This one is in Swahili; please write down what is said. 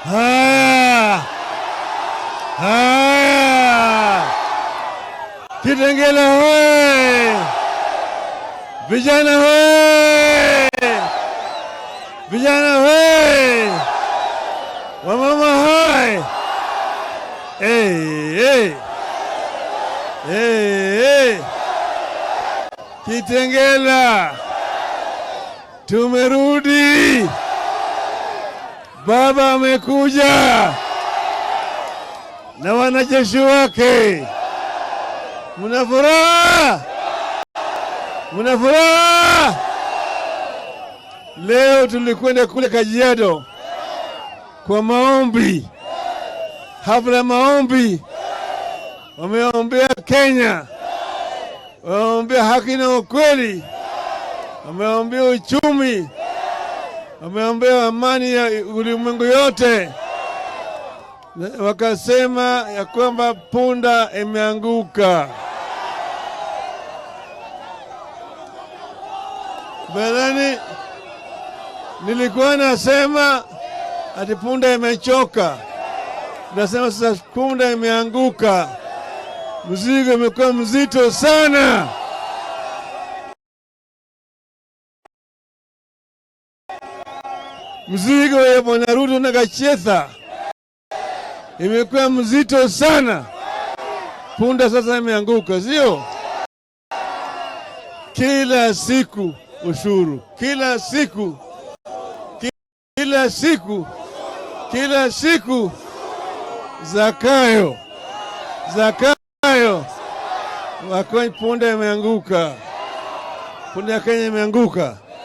Haya, haya, Kitengela hoye! Vijana hoye! Vijana hoye! Wamama hoye! Hey, hey. Hey, hey. Kitengela, tumerudi. Baba amekuja na wanajeshi wake. Mna furaha? Mna furaha? Leo tulikwenda kule Kajiado kwa maombi, hafla ya maombi, wameombea Kenya, wameombea haki na ukweli, wameombea uchumi, wameombea amani ya ulimwengu yote. Wakasema ya kwamba punda imeanguka. Mbeleni nilikuwa nasema ati punda imechoka, nasema sasa punda imeanguka, mzigo imekuwa mzito sana. Mzigo ya Bwana Ruto na Gachagua imekuwa mzito sana, punda sasa imeanguka, sio? Kila siku ushuru, kila siku, kila siku, kila siku, Zakayo, Zakayo, wako punda imeanguka, punda ya Kenya imeanguka.